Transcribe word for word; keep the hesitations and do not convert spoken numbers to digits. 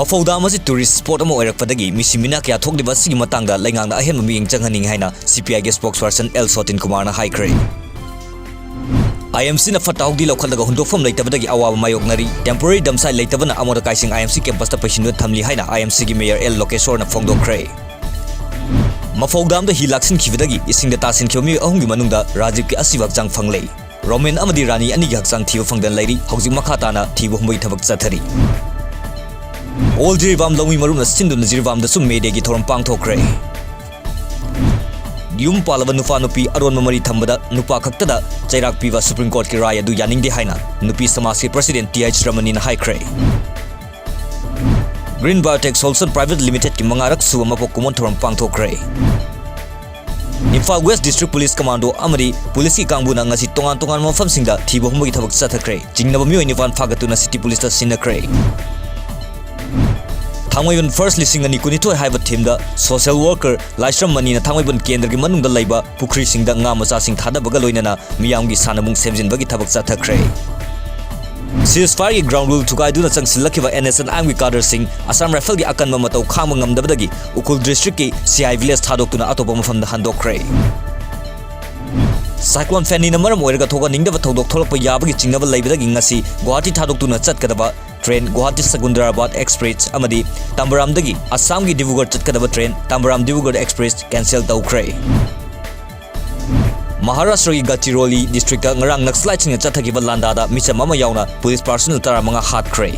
ꯐꯧꯗꯥꯝ ꯑꯁꯤ tourist spot ꯑꯃ ꯑꯣꯏꯔꯛꯄꯗꯒꯤ ꯃꯤꯁꯤ ꯃꯤꯅꯥ ꯀꯌꯥ ꯊꯣꯛꯂꯤꯕ ꯑꯁꯤꯒꯤ ꯃꯇꯥꯡꯗ ꯂꯩꯉꯥꯛꯅ ꯑꯍꯦꯟꯕ ꯃꯤꯠꯌꯦꯡ ꯆꯪꯍꯟꯅꯤꯡꯏ ꯍꯥꯏꯅ C P I ꯒꯤ spokesperson L ꯁꯣꯇꯤꯟ ꯀꯨꯃꯥꯔꯅ ꯍꯥꯏꯈ꯭ꯔꯦ꯫ I M C ꯅ ꯐꯠꯇ ꯍꯥꯎꯗꯤ ꯂꯧꯈꯠꯂꯒ ꯍꯨꯟꯗꯣꯛꯐꯝ ꯂꯩꯇꯕꯗꯒꯤ ꯑꯋꯥꯕ ꯃꯥꯌꯣꯛꯅꯔꯤ꯫ Temporary dump site ꯂꯩꯇꯕꯅ ꯑꯃꯣꯠ ꯑꯀꯥꯏꯁꯤꯡ I M C campus ꯇ ꯄꯩꯁꯤꯟꯗꯨꯅ ꯊꯝꯂꯤ ꯍꯥꯏꯅ I M C ꯒꯤ mayor L ꯂꯣꯀꯦꯁꯣꯔꯅ ꯐꯣꯡꯗꯣꯛꯈ꯭ꯔꯦ꯫ ꯃꯐꯧ ꯗꯥꯝꯗ ꯍꯤ ꯂꯥꯛꯁꯤꯟꯈꯤꯕꯗꯒꯤ ꯏꯁꯤꯡꯗ ꯇꯥꯁꯤꯟꯈꯤꯕ ꯃꯤꯑꯣꯏ ꯑꯍꯨꯝꯒꯤ ꯃꯅꯨꯡꯗ ꯔꯥꯖꯤꯕꯀꯤ ꯑꯁꯤꯕ ꯍꯛꯆꯥꯡ ꯐꯪꯂꯦ꯫ ꯔꯣꯃꯦꯟ ꯑꯃꯗꯤ ꯔꯥꯅꯤ ꯑꯅꯤꯒꯤ ꯍꯛꯆꯥꯡ ꯊꯤꯕ ꯐꯪꯗꯅ ꯂꯩꯔꯤ꯫ ꯍꯧꯖꯤꯛ ꯃꯈꯥ ꯇꯥꯅ ꯊꯤꯕ ꯍꯨꯝꯕꯒꯤ ꯊꯕꯛ ꯆꯠꯊꯔꯤ꯫ All ꯖꯤꯔꯤꯕꯥꯝ ꯂꯧꯃꯤ ꯃꯔꯨꯞꯅ ꯁꯤꯟꯗꯨꯅ ꯖꯤꯔꯤꯕꯥꯝꯗꯁꯨ May Day ꯒꯤ ꯊꯧꯔꯝ ꯄꯥꯡꯊꯣꯛꯈ꯭ꯔꯦ꯫ ꯌꯨꯝ ꯄꯥꯜꯂꯕ ꯅꯨꯄꯥ ꯅꯨꯄꯤ ꯑꯔꯣꯟꯕ ꯃꯔꯤ ꯊꯝꯕꯗ ꯅꯨꯄꯥ ꯈꯛꯇꯗ ꯆꯩꯔꯥꯛ ꯄꯤꯕ Supreme Court ꯀꯤ ꯔꯥꯏ ꯑꯗꯨ ꯌꯥꯅꯤꯡꯗꯦ ꯍꯥꯏꯅ ꯅꯨꯄꯤ ꯁꯃꯥꯖꯀꯤ president T H ꯔꯃꯅꯤꯅ ꯍꯥꯏꯈ꯭ꯔꯦ꯫ Green Biotech Solution Private Limited ꯀꯤ ꯃꯉꯥꯔꯛ ꯁꯨꯕ ꯃꯄꯣꯛ ꯀꯨꯝꯑꯣꯟ ꯊꯧꯔꯝ ꯄꯥꯡꯊꯣꯛꯈ꯭ꯔꯦ꯫ Imphal West District Police Commando ꯑꯃꯗꯤ ꯄꯨꯂꯤꯁꯀꯤ ꯀꯥꯡꯕꯨꯅ ꯉꯁꯤ ꯇꯣꯉꯥꯟ ꯇꯣꯉꯥꯟꯕ ꯃꯐꯝꯁꯤꯡꯗ ꯊꯤꯕ ꯍꯨꯝꯕꯒꯤ ꯊꯕꯛ ꯆꯠꯊꯈ꯭ꯔꯦ꯫ ꯆꯤꯡꯅꯕ ꯃꯤꯑꯣꯏ ꯅꯤꯄꯥꯟ ꯐꯥꯒꯠꯇꯨꯅ city police ꯇ ꯁꯤꯟꯅꯈ꯭ꯔꯦ꯫ ꯊꯥꯡꯃꯩꯕꯟ First ꯂꯤꯁꯤꯡ ꯑꯅꯤ ꯀꯨꯟꯅꯤꯊꯣꯏ ꯍꯥꯏꯕ theme ꯗ social worker ꯂꯥꯏꯁ꯭ꯔꯝ ꯃꯅꯤꯅ ꯊꯥꯡꯃꯩꯕꯟ ꯀꯦꯟꯗ꯭ꯔꯒꯤ ꯃꯅꯨꯡꯗ ꯂꯩꯕ ꯄꯨꯈ꯭ꯔꯤꯁꯤꯡꯗ ꯉꯥ ꯃꯆꯥꯁꯤꯡ ꯊꯥꯗꯕꯒ ꯂꯣꯏꯅꯅ ꯃꯤꯌꯥꯝꯒꯤ ꯁꯥꯟꯅꯕꯨꯡ ꯁꯦꯝꯖꯤꯟꯕꯒꯤ ꯊꯕꯛ ꯆꯠꯊꯈ꯭ꯔꯦ꯫ Ceasefire ꯒꯤ ground rule ꯊꯨꯒꯥꯏꯗꯨꯅ ꯆꯪꯁꯤꯜꯂꯛꯈꯤꯕ N S N I M ꯒꯤ cadre ꯁꯤꯡ Assam Rifle ꯒꯤ ꯑꯀꯟꯕ ꯃꯇꯧ ꯈꯥꯡꯕ ꯉꯝꯗꯕꯗꯒꯤ ꯎꯈ꯭ꯔꯨꯜ district ꯀꯤ ꯁꯤꯍꯥꯏ village ꯊꯥꯗꯣꯛꯇꯨꯅ ꯑꯇꯣꯞꯄ ꯃꯐꯝꯗ ꯍꯟꯗꯣꯛꯈ꯭ꯔꯦ꯫ Cyclone Faniꯅ ꯃꯔꯝ ꯑꯣꯏꯔꯒ ꯊꯣꯛꯍꯟꯅꯤꯡꯗꯕ ꯊꯧꯗꯣꯛ ꯊꯣꯛꯂꯛꯄ ꯌꯥꯕꯒꯤ ꯆꯤꯡꯅꯕ ꯂꯩꯕꯗꯒꯤ ꯉꯁꯤ ꯒꯨꯋꯥꯍꯥꯇꯤ ꯊꯥꯗꯣꯛꯇꯨꯅ ꯆꯠꯀꯗꯕ train Guwahati Secunderabad Express ꯑꯃꯗꯤ ꯇꯝꯕꯔꯥꯝꯗꯒꯤ ꯑꯁꯥꯝꯒꯤ ꯗꯤꯕ꯭ꯔꯨꯒꯔ ꯆꯠꯀꯗꯕ train ꯇꯝꯕꯔꯥꯝ ꯗꯤꯕ꯭ꯔꯨꯒꯔ Express cancel ꯇꯧꯈ꯭ꯔꯦ꯫ ꯃꯍꯥꯔꯥꯁꯇ꯭ꯔꯒꯤ ꯒꯗꯆꯤꯔꯣꯂꯤ district ꯇ ꯉꯔꯥꯡ ꯅꯛꯁꯂꯥꯏꯠꯁꯤꯡꯅ ꯆꯠꯊꯈꯤꯕ ꯂꯥꯟꯗꯥꯗ ꯃꯤꯆꯝ ꯑꯃ ꯌꯥꯎꯅ police personnel ꯇꯔꯥꯃꯉꯥ ꯍꯥꯠꯈ꯭ꯔꯦ꯫